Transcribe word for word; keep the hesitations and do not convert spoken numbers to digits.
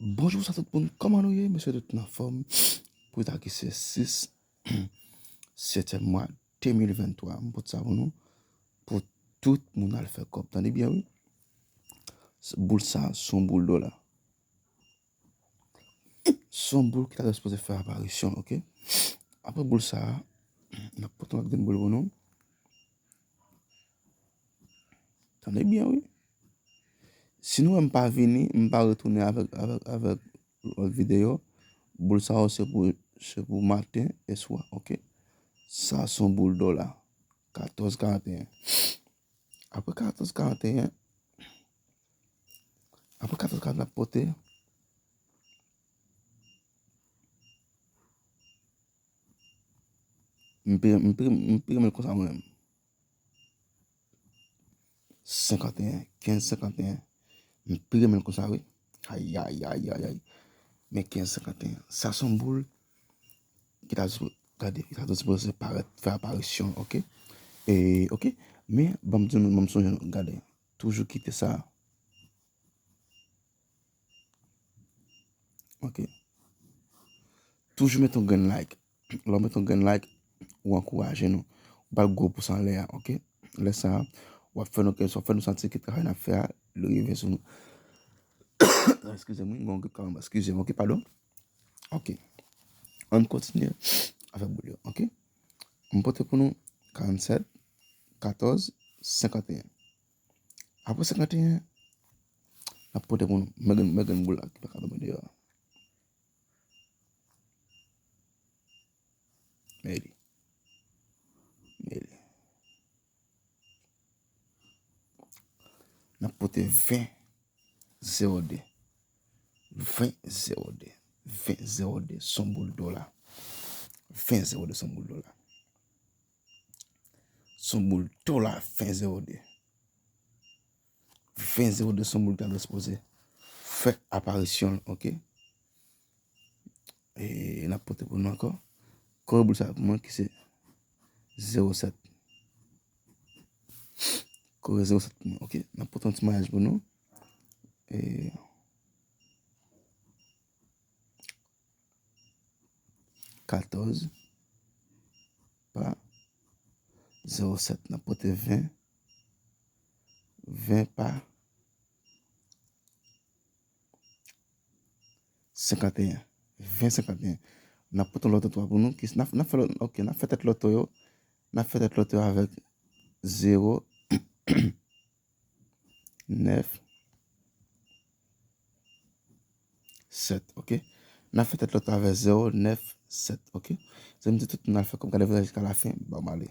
Bonjou sa tout moun, kòman nou ye? M swete tout nan fòm. Pou ta ki se sis setyèm mwa de mil venntwa, m pote sa pou nou. Pou tout moun al fè kòb. Tande byen, wi. Boul sa, se yon boul dola. Se yon boul ki ta sipoze fè aparisyon, oke? Apre boul sa, n ap pote yon lòt grenn boul pou nou. Tande byen, wi. Si nou wè m pa vini, m pa retounen avèk, avèk, avèk lòt videyo, boul sa yo se pou, se pou maten e swa, oke? Sa se yon boul dola. Katòz karanteyen. Apre katòz karanteyen, apre katòz karanteyen, n ap pote. M pi, m pi, m pi renmen l konsa mwen menm. Senkanteyen, kenz senkanteyen. M pi renmen l konsa, wi. Ayayayayay. Men kenz senkanteyen. Sa se yon boul ki ta, gade, ki ta sipoze parèt, fè aparisyon, oke? E, oke? Men, ban m di nou, ban m sonje nou, gade. Toujou kite sa. Oke. Toujou mete yon grenn like. Lè w mete yon grenn like, ou ankouraje nou. Ou ba l gwo pous anlè a, oke? Lè sa a, w ap fè nou, w ap fè nou santi ke travay n ap fè a, li rive sou nou. Eskize m, wi, m gen yon grip kanmenm, eskize m, oke, padon. Oke. Ann kontinye avèk boul yo, oke? M pote pou nou karannsèt, katòz, senkanteyen. Apre senkanteyen, n ap pote pou nou. Men grenn, men grenn boul la ki pa ka tonbe deyò a. Men li. Men li. N ap pote ven zewo de. Ven zewo de. Ven zewo de. Se yon boul dola. Ven zewo de se yon boul dola. Se yon boul dola, ven zewo de. Ven zewo de se yon boul ki ta sipoze fè aparisyon l, oke? E n ap pote pou nou ankò. Kore boul sa pou mwen ki se zewo sèt. Kore zewo sèt pou mwen, oke? N ap pote yon ti mayaj pou nou. E katòz pa zewo sèt. N ap pote ven. Ven pa senkanteyen. Ven senkanteyen. N ap pote yon lòt twa pou nou. Ki, n ap, n ap fè lòt, oke, n ap fè tèt loto yo. N ap fè tèt loto yo avèk zewo nèf sèt, oke? N ap fè tèt loto avèk zewo nèf sèt, oke? Se m di tout moun al fè kòb, gade videyo jiska lafen, ban m ale.